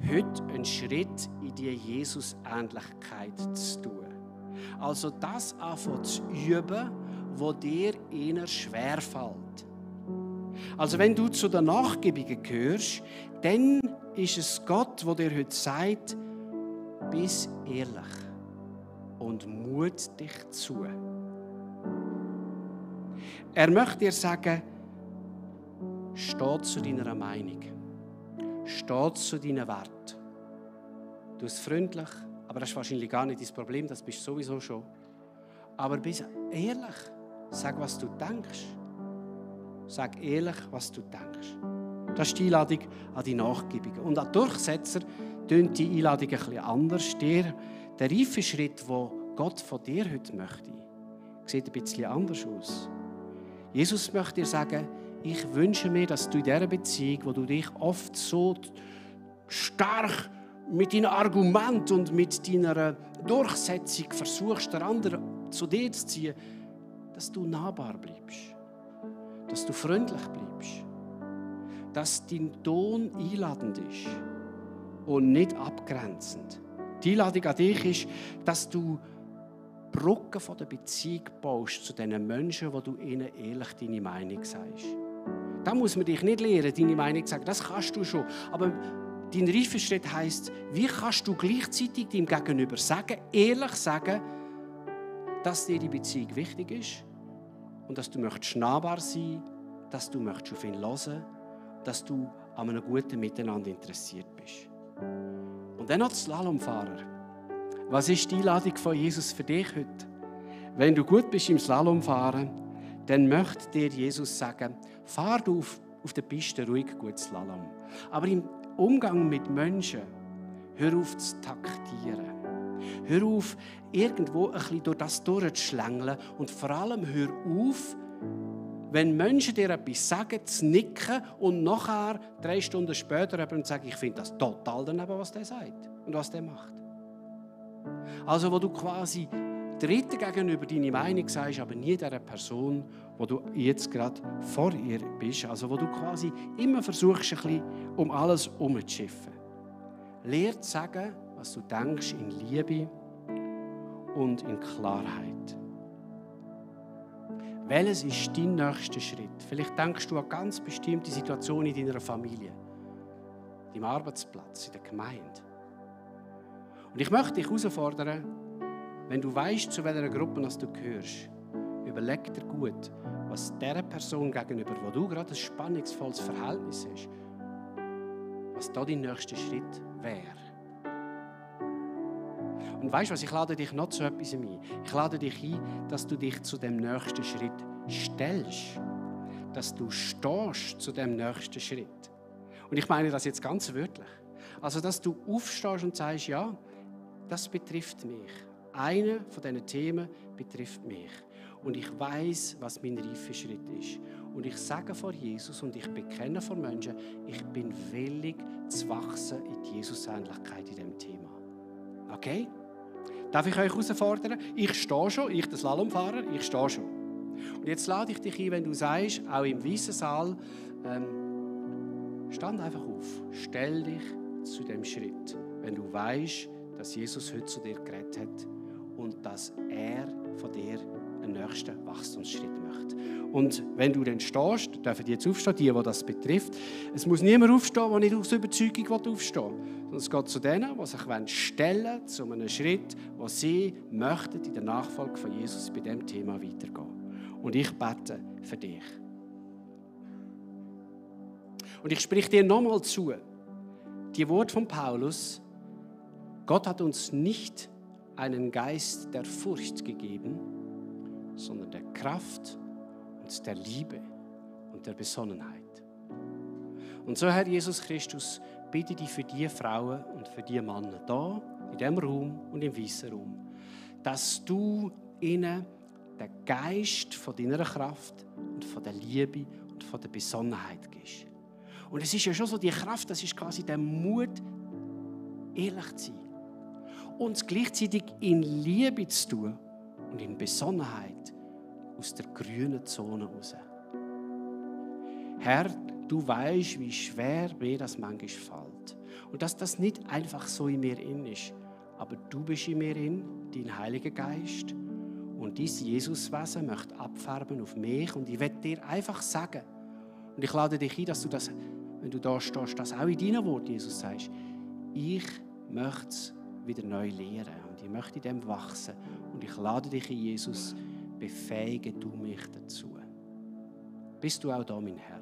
heute einen Schritt in die Jesus-Ähnlichkeit zu tun. Also das anfangen zu üben, was dir eher schwerfällt. Also wenn du zu den Nachgiebigen gehörst, dann ist es Gott, der dir heute sagt, bist ehrlich und mut dich zu. Er möchte dir sagen, steh zu deiner Meinung. Steh zu deinen Werten. Du bist freundlich, aber das ist wahrscheinlich gar nicht dein Problem, das bist du sowieso schon. Aber bist ehrlich. Sag, was du denkst. Sag ehrlich, was du denkst. Das ist die Einladung an die Nachgiebigen. Und an Durchsetzer tönt die Einladung ein bisschen anders. Der reife Schritt, den Gott von dir heute möchte, sieht ein bisschen anders aus. Jesus möchte dir sagen, ich wünsche mir, dass du in dieser Beziehung, wo du dich oft so stark mit deinen Argumenten und mit deiner Durchsetzung versuchst, den anderen zu dir zu ziehen, dass du nahbar bleibst, dass du freundlich bleibst, dass dein Ton einladend ist und nicht abgrenzend. Die Einladung an dich ist, dass du Brücken von der Beziehung baust zu den Menschen, wo du ihnen ehrlich deine Meinung sagst. Da muss man dich nicht lehren, deine Meinung zu sagen. Das kannst du schon. Aber dein reifer Schritt heisst, wie kannst du gleichzeitig deinem Gegenüber sagen, ehrlich sagen, dass dir die Beziehung wichtig ist und dass du möchtest nahbar sein, dass du möchtest auf ihn hören, dass du an einem guten Miteinander interessiert bist. Und dann noch die Slalomfahrer. Was ist die Einladung von Jesus für dich heute? Wenn du gut bist im Slalomfahren, dann möchte dir Jesus sagen, fahr du auf der Piste ruhig gut Slalom. Aber im Umgang mit Menschen, hör auf zu taktieren. Hör auf, irgendwo ein bisschen durch das durchzuschlängeln. Und vor allem hör auf, wenn Menschen dir etwas sagen, zu nicken und nachher 3 Stunden später und sagen, ich finde das total daneben, was der sagt und was der macht. Also wo du quasi Dritten gegenüber deine Meinung sagst, aber nie der Person, wo du jetzt gerade vor ihr bist. Also wo du quasi immer versuchst, ein bisschen um alles herumzuschiffen. Lehr zu sagen, was du denkst, in Liebe und in Klarheit. Welches ist dein nächster Schritt? Vielleicht denkst du an ganz bestimmte Situationen in deiner Familie, deinem Arbeitsplatz, in der Gemeinde. Und ich möchte dich herausfordern, wenn du weißt, zu welcher Gruppe du gehörst, überleg dir gut, was dieser Person gegenüber, wo du gerade ein spannungsvolles Verhältnis hast, was da dein nächster Schritt wäre. Und weißt du was, ich lade dich noch zu etwas ein. Ich lade dich ein, dass du dich zu dem nächsten Schritt stellst. Dass du stehst zu dem nächsten Schritt. Und ich meine das jetzt ganz wörtlich. Also, dass du aufstehst und sagst, ja, das betrifft mich. Einer von diesen Themen betrifft mich. Und ich weiß, was mein reifer Schritt ist. Und ich sage vor Jesus und ich bekenne vor Menschen, ich bin willig zu wachsen in die Jesus-Ähnlichkeit in diesem Thema. Okay? Darf ich euch herausfordern? Ich stehe schon, ich der Slalomfahrer, ich stehe schon. Und jetzt lade ich dich ein, wenn du sagst, auch im weißen Saal, stand einfach auf, stell dich zu dem Schritt, wenn du weißt, dass Jesus heute zu dir geredet hat und dass er von dir einen nächsten Wachstumsschritt möchte. Und wenn du dann stehst, dürfen die jetzt aufstehen, die das betrifft. Es muss niemand aufstehen, der nicht aus Überzeugung aufstehen will, sondern es geht zu denen, die sich stellen wollen, zu einem Schritt, wo sie möchten in der Nachfolge von Jesus bei diesem Thema weitergehen. Und ich bete für dich. Und ich spreche dir nochmal zu, die Worte von Paulus: Gott hat uns nicht einen Geist der Furcht gegeben, sondern der Kraft und der Liebe und der Besonnenheit. Und so, Herr Jesus Christus, bitte ich dich für die Frauen und für die Männer da in diesem Raum und im weißen Raum, dass du ihnen den Geist von deiner Kraft und von der Liebe und von der Besonnenheit gibst. Und es ist ja schon so, die Kraft, das ist quasi der Mut, ehrlich zu sein. Und gleichzeitig in Liebe zu tun und in Besonnenheit aus der grünen Zone raus. Herr, du weißt, wie schwer mir das manchmal fällt. Und dass das nicht einfach so in mir in ist. Aber du bist in mir in, dein Heiliger Geist. Und dein Jesuswesen möchte abfärben auf mich. Und ich will dir einfach sagen, und ich lade dich ein, dass du das, wenn du da stehst, das auch in deinen Worten, Jesus, sagst, ich möchte es wieder neu lernen. Und ich möchte in dem wachsen. Und ich lade dich in Jesus, befähige du mich dazu. Bist du auch da, mein Herr?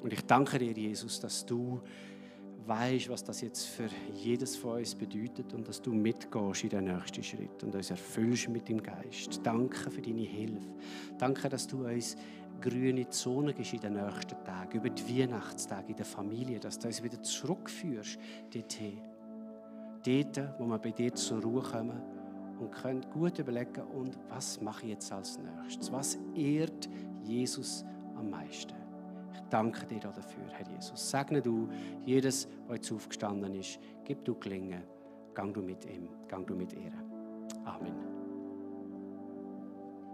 Und ich danke dir, Jesus, dass du weißt, was das jetzt für jedes von uns bedeutet und dass du mitgehst in den nächsten Schritt und uns erfüllst mit deinem Geist. Danke für deine Hilfe. Danke, dass du uns grüne Zonen gibst in den nächsten Tagen, über die Weihnachtstage in der Familie, dass du uns wieder zurückführst dorthin. Dort, wo wir bei dir zur Ruhe kommen und können gut überlegen, und was mache ich jetzt als nächstes? Was ehrt Jesus am meisten? Ich danke dir dafür, Herr Jesus. Segne du jedes, der jetzt aufgestanden ist. Gib du Gelingen. Gang du mit ihm. Gang du mit ihr. Amen.